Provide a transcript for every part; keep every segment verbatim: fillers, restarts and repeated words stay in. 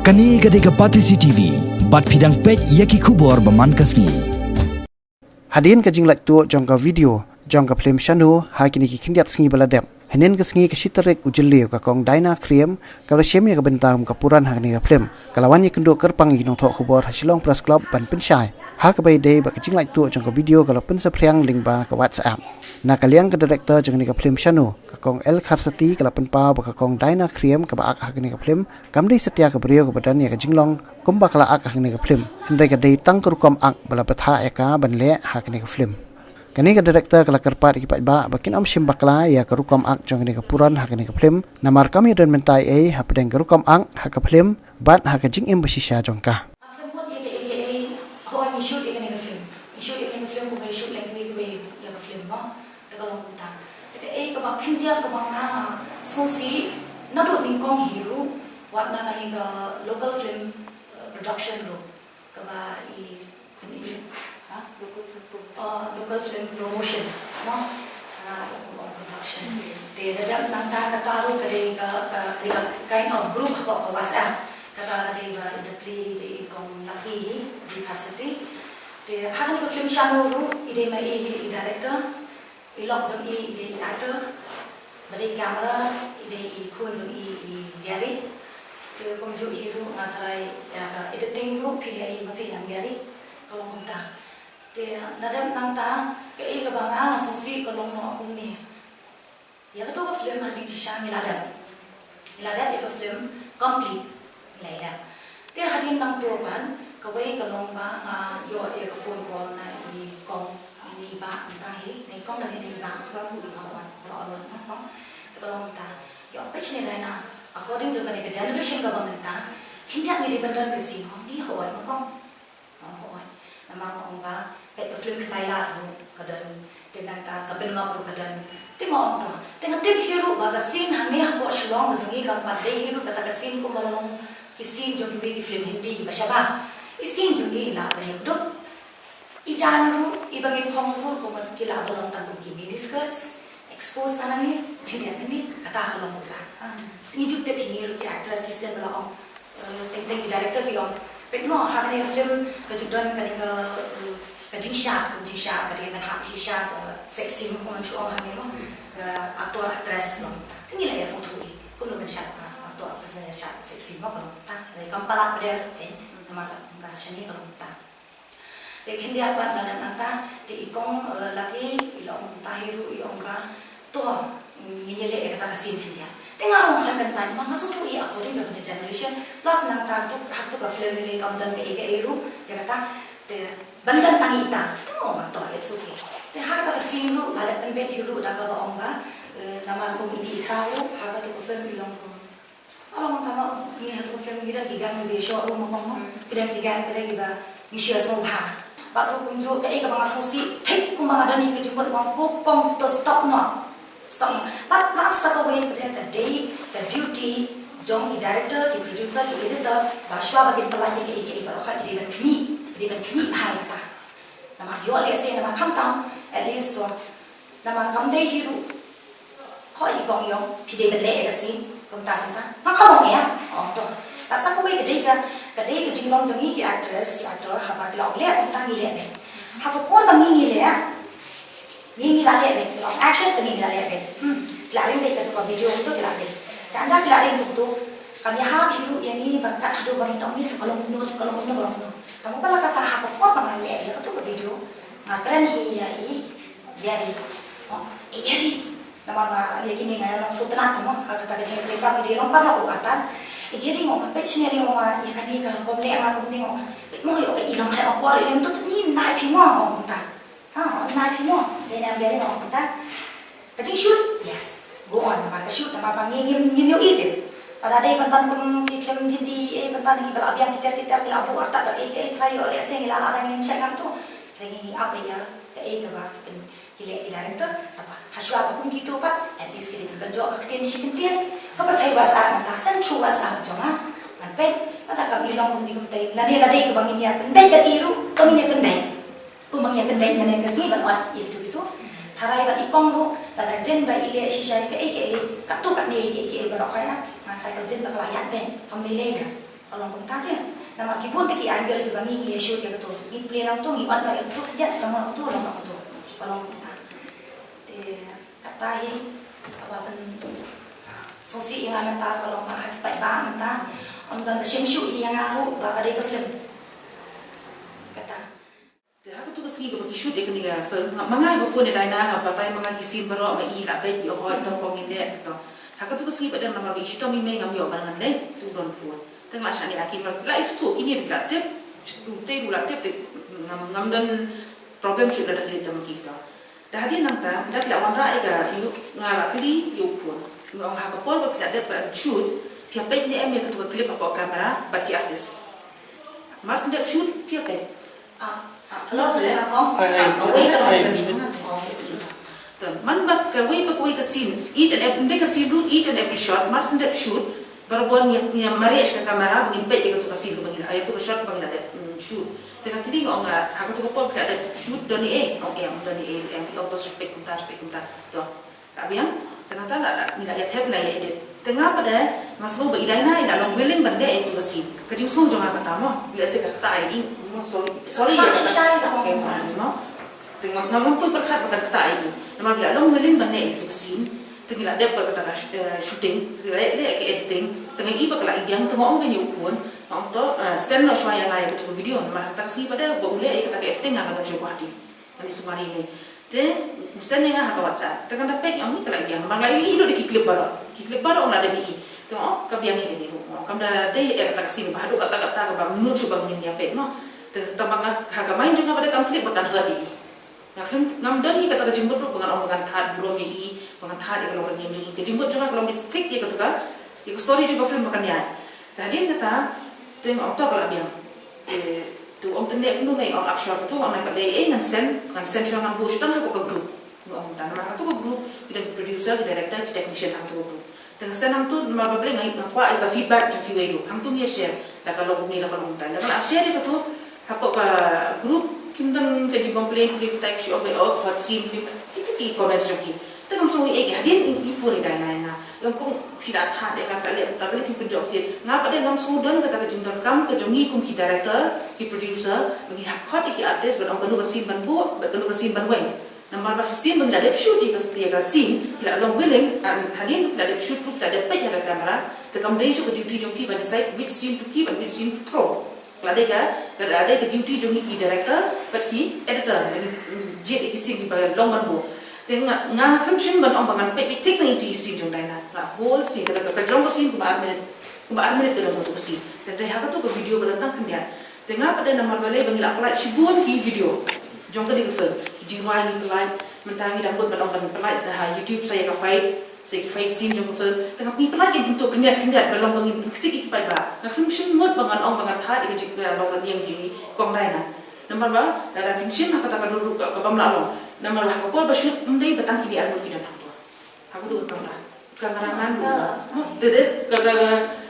Kane ka dei ka Batesi T V, bad phi dang peit ïa ki khubor ba man ka sngi. Hadien ka jinglait tuh jong ka video jong ka film Shano ha kine ki khyndiat sngi ba la dep, hynnin ka sngi ka shi tarik u Jylliew, ka Kong Daina Khyriem, ka la shim ïa ka bynta kum ka puran ha kane ka film, ka la wan ïakynduh kyrpang ïa ki nongthoh khubor ha Shillong Press Club ban pynshai ha kaba ïadei bad ka jinglait tuh jong ka video ka la pynsaphriang lyngba ka WhatsApp. Na ka liang ka director jong kane ka film Shano, ka Kong L Kharsati, ka la pynpaw ba ka Kong Daina Khyriem kaba ak ha kane ka film kam dei satia ka briew kaba don ïa ka jinglong kumba ka la ak ha kane ka film, hynrei ka dei tang ka rukom ak ba la bthah ïa ka ban leh ha kane ka film. Kane ka director ka la kyrpad ïa ki paidbah ba kin ym shim bakla ïa ka rukom ak jong kane ka puran ha kane ka film, namar kam ïadon mynta ei ei hapdeng ka rukom ak ha ka film bad ha ka jingim ba shisha jong ka. Ka film mut ïa ka, ïa ka, ïa ka, hooid, ngi shoot ïa kane ka film. Ngi shoot ïa kane ka film kumba ngi shoot lem kiwei kiwei ïa ka film mo. Te ka long kumta. Te kaei kaba khyndiat kaba nga, ah, sngewsih naduh nyngkong hi ruh, wat na kane ka local film, eh, production ruh, kaba i, i, ha? Local film pro- Oh, local film promotion, no? Ah, ïa, kum ong production. Te da dep nangta kata ruh ka dei ka, ka, ka dei ka kind of group hapoh ka WhatsApp. Kata ka dei ba i da plie hi, dei i Kong Lucky hi, D Kharsati. Te ha kane ka film Shano ruh i dei ma i hi i director. I lok jong i i dei i actor, ba dei camera i dei i khun jong i, i Gary. Te kumjuh hi ruh nga tharai ïa ka editing ruh phi leh i ma phi, em Gary, ka long kumta. Te na dep nangta kaei kaba nga, nga sngewsih ka long noh kumne. Ïa kato ka film ha jingshisha ngi la dep. Ngi la dep ïa ka film complete. Ngi la ïa dep. Te hadien nangto pat kawei ka long ba nga ïoh ïa ka phone call na i kong, i bah kumta hi, na i kong lane na i bah, pura ku i bah wan, pura wan na kong. Te ka long kumta, ïoh peit shane Daina, according to kane ka generation kaba mynta, khyndiat ngi dei ban don ka scene, ong ni, hooid ma kong. Ong hooid. Namar nga ong ba peit ka film Khyndai Lad ruh ka don, te nangta ka Pynngop ruh ka don. Te nga ong to, te nga tip hi ruh ba ka scene hangne hapoh Shillong ka jong ngi kam pat dei hi ruh kata ka scene kumba long ki scene jong kiwei ki film Hindi kiba shabar. I scene jong ngi i lah ban ïakdup. I jan ruh, iba ngi phong ruh kumba ki lah ban long tang kum ki mini skirts. Expose ta nangne, pynïaid nangne, kata ka long kumta. Ah, ngi ju tip hi ngi ruh ki actress shisien ba la ong, eh, teng teng ki director ki ong, peit mo, ha kane ka film ka ju don kane ka, eh, ka jingshad, ka jingshad, ka dei ban hap shisha, eh, sex scene mo, kumno shu ong hangne mo. Eh, actor actress long kumta. Te ngi la ïa sngewthuh hi kumno ban shad, ah, actor actress la ïa shad sex scene mo, ka long kumta. Hynrei kam palat pat de, eh, namar ka, ka shane ka long kumta. Te khyndiat pat na dep nangta, te i kong, eh, Lucky i la ong kumta hi ruh, i ong ba to, mm, ngin ïaleh ïa kata ka scene khyndiat. Te nga ruh nga khein kyntait, ma nga sngewthuh hi according to the generation, plus nangta to, ha kato ka film lei lei kam don kaei kaei ruh ïa kata, te ban don tang ita. Te nga ong ba to, it's okay. Te ha kata ka scene ruh la dep pynbeit hi ruh da kaba ong ba, eh, namar kum ine i khraw ruh ha kato ka film i long kum Nga long tang ma ngi ha tu ka film ngi don ki gang ngi ba ïa shoh ruh ma kong mo. Ki don ki gang ki don kiba ngi shu ïa sngewbha. Bad ruh kumjuh kaei kaba nga sngewsih thik kumba nga don ïa ka jingmut, nga ong ko kong to stop noh. Stop noh. Bad plus sa kawei pat ka dei ka duty jong ki director, ki producer, ki editor ba shuwa ba kin pynlait ïa kaei kaei baroh ki dei ban khmih, ki dei ban khmih bha ïa kata. Namar ïoh lehse namar khamtam, at least to. Namar kam dei hi ruh. Hooid i kong i ong, phi dei ban leh ïa ka scene, kumta kumta. Nga kam ong ïa, ong to. Bad sa kawei ka dei ka, ka dei ka jinglong jong ngi ki actress, ki actor, haba ki la ong leh kumta ngi leh beit. Ha ka por ba ngi ngi leh, ngi ngi la leh beit, ki la ong action te ngi ngi la leh beit. Hmm, ki la ring beit kato ka video kumto ki la ring. Te ynda ki la ring kumto, kam ïahap hi ruh ïa ngi ba kat haduh ba ngin ong ngi to ka long kumno, to ka long kumno, ka long kumno. Tangba la kata ha ka por ba nga leh ïa kato ka video, nga kren hi ïa i Gary. Oh, i Gary. Namar nga ïa kine nga ïa long sngewtynnat mo, ha kata ka jingïatreilang i dei long paralok ruh artat. I Gary, nga ong peit shane, nga ong ïa kane ka rukom leh nga kumne, nga ong peit mo, ïoh ka i long khlem akor, i long to ni nai phi mo, nga ong kumta. Ha, ong nai phi mo. Dei na em Gary, nga ong kumta. Ka jingshoot, yes. Go on, namar ka shoot, namar ba ngi ngim, ngim ïohi te. Lada dei ban ban kum ki film Hindi, eh, ban ban kiba la biang ki ter ki ter, ki la buh artat bad kaei kaei, trai ïoh lehse ngi la lah ban ngin check ngam tu. Hynrei ngi ngi ap ïa kaei kaba ki pyn, ki leh ki director, tangba ha shuwa ba kum kito pat, at least ki dei ban kynjoh ka ktien shi kyntien. Ka pyrthei WhatsApp mynta, send through WhatsApp jong nga. Ban peit, lada kam i long kumne kumtei, lane lada dei kaba ngin ïa pynbeit bad i ruh, to ngin ïa pynbeit. Kumba ngi ïa pynbeit mynne ka sngi ban ot ïa kitu kitu. Tharai bad i kong ruh, lada jin ba i leh shisha ïa kaei kaei, katto katne ïa kaei kaei baroh kawei, nga tharai ka jin ba ka la ïaid beit, kam lei lei lei. Ka long kumta te. Namar ki bun te ki angle kiba ngi ngi ïa shoot ïa katu. Ngi plie nangtu, ngi ot noh ïa katu, khyndiat, ka long noh katu, long noh katu. Ka long kumta. Te kata hi kaba pynsngewsih ïa nga mynta, ka long ba ha ki paidbah mynta ym don ba shim shuh ïa nga ruh ba ka dei ka film. Kata. Te ha katu ka sngi kaba ki shoot ïa kane ka film, nga, ma nga ba phone ïa Diana, nga batai ma nga ki scene baroh, ma i la beit, i ong hooid to, kong, ngin leh to. Ha katu ka sngi pat dang namar ba i shitom i mei, ngam ïoh ba ngan leit, tu don phone. Te nga la shah ïa ki, ma la i shu kine ruh la tip, te ruh la tip, te ngam, ngam don problem shuh lada ki leit te ma ki to. Da hadien nangta, da ki la wanrah ïa ka, ïa u, nga la kylli ïa u khun. Nga ong ha ka por ba phi la dep ban shoot, phi ïa peit ne em ïa katu ka clip hapoh camera bad ki artist. Mar shen dep shoot phi ïa peit. Ah, ah, halor shen ka kong, ah, kawei ka kong. Te man ba kawei pa kawei ka scene, each and every, ka scene ruh, each and every shot, mar shen dep shoot, barabor ngi, ngi mareh sha ka camera ba ngin peit ïa katu ka scene kaba ngi la, ïa katu ka shot kaba ngi la dep, mm, shoot. Te nga kylli, nga ong, ha katu ka por phi la dep shoot don ei ei? Ong em, don ei ei, em, ong to, shu peit kumta, shu peit kumta. To la biang. Te nangta la, la, ngi la ïa thep, ngi la ïa edit. Te nga pat de nga sngew ba i Diana i la long willing ban leh ïa katu ka scene. Ka jingsngew jong nga kata mo, lehse ka ktah ïa i mo, sorry, sorry ïa kata. Te nga, ngam poi pyrkhat ba kan ktah ïa i. Namar ba i la long willing ban leh ïa katu ka scene. Te ngi la dep bad kata ka sh-, eh, shooting, te ngi la leh ka editing, te nga i ba ka la i biang, te nga ong kane ïa u khun, nga ong to, eh, send noh shuwa ïa nga ïa katu ka video, namar kata ka sngi pat de ba u leh ïa kata ka editing nga, nga don sha Guwahati. Ngan ïa sumar ïa i. Te u send ïa nga ha ka WhatsApp, te nga da peit, nga ong ni ka la i biang, namar nga ïohi ïa ki clip baroh, ki clip baroh nga la dep ïohi. Te nga ong ka biang hi kane ruh, nga ong kam da dei ïa kata ka scene ba haduh katta katta kaba mut shuh ba ngin ïa peit mo. Te tang ba nga ha ka mind jong nga pat de kam click ba kan hurt ïa i. Nga khlem, ngam don hi kata ka jingmut ruh ba ngan ong ba ngan thad burom ïa i, ba ngan thad ïa ka longrynieng jong i. Ka jingmut jong nga ka long bit stick ïa katu ka, ïa ka story jong ka film ba kan ïaid. Te hadien kata, te nga ong to ka la biang. Te, te u ong te leh kumno, nga ong ap shuwa katu, nga ong nai pat leh ei ei, ngan send, ngan send shuwa, ngan buh shuwa tang hapoh ka group. Nga ong kumta namar ha katu ka group ki don ki producer, ki director, ki technician ha katu ka group. Te nga send hangtu namar ba balei nga, nga kwah ïa ka feedback jong kiwei ruh. Hangtu ngi ïa share, lada ka long kumne, lada ka long kumtai. Lada nga la share ïa katu hapoh ka group, kim don ka jingcomplain, ki dei kumtai, ki shu ong ba, oh, hot scene, ki, ki, ki comments jong ki. Te ngam sngew ei ei, hadien i phone ïa Diana ïa nga. Ïa kong phi la thad ïa nga, phi la leh kumta, balei phim kynjoh ktien. Nga pat de ngam sngew don kata ka jingdonkam ka jong ngi kum ki director, ki producer, ba ngi hap khot ïa ki artist ban ong kano ka scene ban buh bad kano ka scene ban weng. Namar ba shisien ba ngi la dep shoot ïa ka, ïa ka scene, ki la long willing, and hadien ba ki la dep shoot ruh, ki la dep peit ha ka camera, te kam dei shuh ka duty jong ki ban decide which scene to keep and which scene to throw. Ka la dei ka, ka la dei ka duty jong ngi ki director bad ki editor, ba ngin jied ïa ki scene kiba long ban buh. Te nga, nga khlem shym ban ong ba ngan peit beit thik tang ïa iti i scene jong Diana. La whole scene, ka, ka, ka jong ka scene kumba ar minit, kumba ar minit ka long katu ka scene. Te dei ha katu ka video ka don tang khyndiat. Te nga pat de namar balei ba ngi la pynlait shibun ki video jong kane ka film. Ki jingrwai ngi pynlait, mynta ngi dang mut ban ong ban pynlait ha YouTube sa ïa ka fight, sa ïa ki fight scene jong ka film. Te nga, ngi pynlait ki bynta khyndiat khyndiat ba long ba ngin pynktik ïa ki paidbah. Nga khlem shym mut ba ngan ong ba ngan thad ïa ka jing, ka longrynieng jong i Kong Diana. Namar ba lada phin shim ha kata ka dur ruh ka, ka bym lah long. Namar ba ha ka por ba shoot ym dei ba tang kine arngut ki don hangto. Ha katu ka kamra. Cameraman ruh. Te dei ka, ka,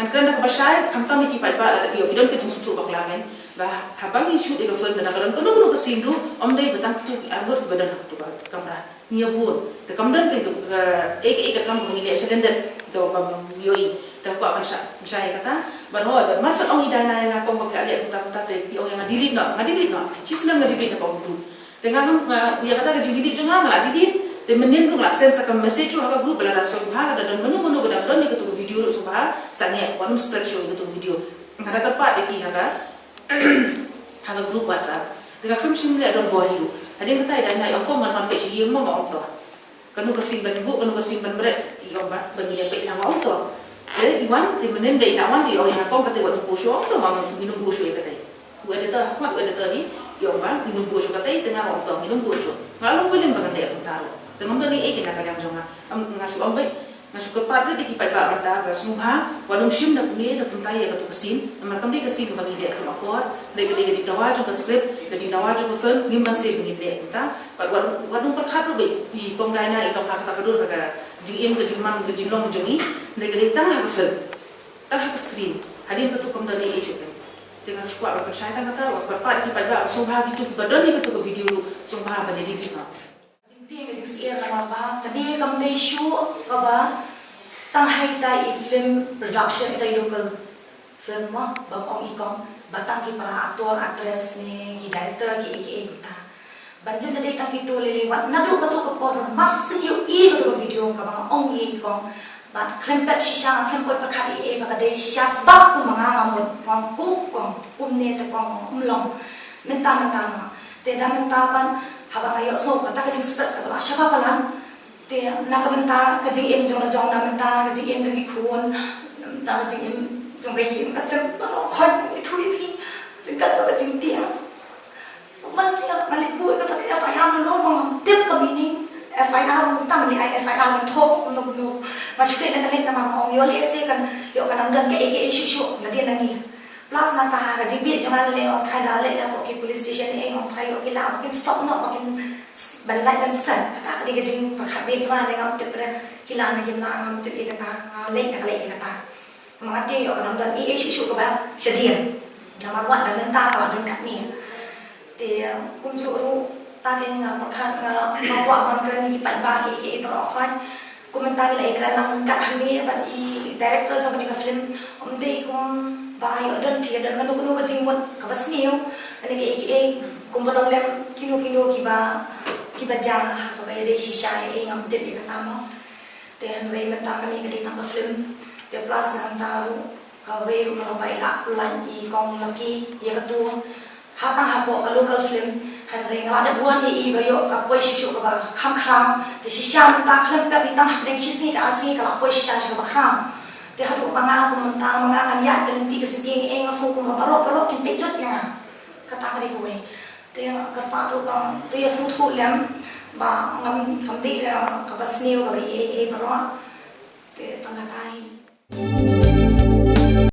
ngan kren da kaba shai, khamtam ïa ki paidbah lada ki ïoh, ki don ka jingsngewthuh bakla kein. Ba haba ngi shoot ïa ka film, lada ka don kano kano ka scene ruh, ym dei ba tang kitu ki arngut kiba don ha katu ka kamra. Ngi ïa bun. Te kam don ka, ka, ei ka, ei ka kam kaba ngi leh sha lyndet, kaba ngi ïohi. Te kwah ban shai, ban shai ïa kata. Bad hooid, bad mar shen ong i Diana ïa nga, kong, ba phi la leh kumta kumta, te phi ong ïa nga delete noh, nga delete noh. Shisnem nga delete na ka group. Te nga, nga, ïa kata ka jingdelete jong nga, nga la delete. Te mynnin ruh nga la send sa ka message ruh ha ka group ba lada sngewbha, lada don mano mano ba dang don ïa katu ka video ruh sngewbha sangeh, wat nym spread shuh ïa katu ka video. Nga da kyrpad ïa ki ha ka, ha ka group WhatsApp. Te nga khlem shym leh don bor hi ruh. Hadien kata i Diana i ong, kong, ngan wan peit sha ïing mo, nga ong to. Kano ka scene ban buh, kano ka scene ban bret, i ong ba, ba ngin ïa peit lang, nga ong to. Te i wan, te mynnin da i la wan, te i ong ïa nga, kong, kata wat nym buh shuh, ong to, ma nginym buh shuh ïa kata. U editor, ha khmat u editor hi, i ong ba nginym buh shuh katei, te nga ruh ong to nginym buh shuh. Nga long willing ba ngan leh kumta ruh. Te ngam don ei ei na ka liang jong nga. Nga shu ong beit, nga shu kyrpad rit ïa ki paidbah mynta ba sngewbha wat nym shim da kumne da kumtai ïa katu ka scene. Namar kam dei ka scene kaba ngi leh khlem akor, dei ka, dei ka jingdawa jong ka script, ka jingdawa jong ka film, ngim banse ba ngin leh kumta. Bad wat, wat nym pyrkhat ruh ba i Kong Diana i long ha kata ka dur, ha ka jingim, ka jingman, ka jinglong jong i. Dei ka dei tang ha ka film. Tang ha ka screen. Hadien katu kam don ei ei shuh kein. Te nga shu kwah ban pynshai tang kata, wat kyrpad ïa ki paidbah, sngewbha kito kiba don ïa katu ka video ruh, sngewbha ban ïa delete noh. Jingtieng ka jingsyier namar ba kane kam dei shuh kaba tang ha ita i film production, ita i local Te mo ba ong i kong ba tang ki para actor, actress ne ki director ki aka mynta ban jin da dei tang ki tu lili wat naduh katu ka por mar sing ïohi katu ka video kaba nga ong i kong. Bad khlem pep shisha, khlem poi pyrkhat ei ei ba ka dei shisha sbab kum ma nga nga mut kong, ku kong kumne te kong, um long. Mynta mynta nga te da mynta ban haba nga ïohsngew kata ka jingsprek kaba la shaba palat. Te na ka bynta ka jingim jong la jong, na bynta ka jingim jong ki khun, na bynta ka jingim jong ka ïing ka sem, ba long khot ngi thui phi. Ryngkat bad ka jingtieng. Kum ban sia nga leit buh kata ka F I R na long, ngam tip ka meaning F I R, ngam tang li ai F I R, ngan thoh kumno kumno. Nga shu leit na ka leit namar nga ong ïoh lehse kan ïoh kan ym don kaei kaei shuh shuh nadien na ngi. Plus nangta ha ka jingbit jong nga lei, ong tharai da leit hapoh ki police station ei, ong tharai ïoh ki lah ba kin stop noh, ba kin s-, ban lait ban spread. Kata ka dei ka jingpyrkhat beit jong nga, ngam tip re ki lah ne kim lah, ngam tip ïa kata, nga leit da ka leit ïa kata. Namar nga tieng ïoh kan ym don ei ei shuh shuh kaba shadien. Namar wat da mynta ka la don katne. Te kumjuh ruh ta kein nga pyrkhat, nga, nga kwah ban kren ïa ki paidbah ki, ki baroh khoit. Kum mynta ngi la ïakren lang ryngkat hangne bad i director jong kane ka film, ym dei kum ba ïoh don phi, don kano kano ka jingmut kaba sniew, kane kaei kaei, kum ba long lem kino kino kiba, kiba jia ha kaba ïadei shisha ei ei, ngam tip ïa kata mo. Te hynrei mynta kane ka dei tang ka film, te plus nangta ruh kawei ruh ka long ba i la pynlait i kong Lucky ïa katu. Ha tang hapoh ka local film, hynrei nga la dep wan ïa i ba ïoh ka poi shuh shuh kaba kham khraw. Te shisha mynta khlem pep, i tang hapdeng shi sngi ka ar sngi ka la poi shisha sha kaba khraw. Te haduh ba nga kum mynta ma nga ngan ïaid ka lynti ka seng ei, nga sngew kum ba baroh baroh kin peit lut ïa nga. Kata ka dei kawei. Te nga kyrpad ruh ba to ïa sngewthuh lem ba ngam, kam dei kaba sniew kaba ei ei baroh. Te tang kata hi.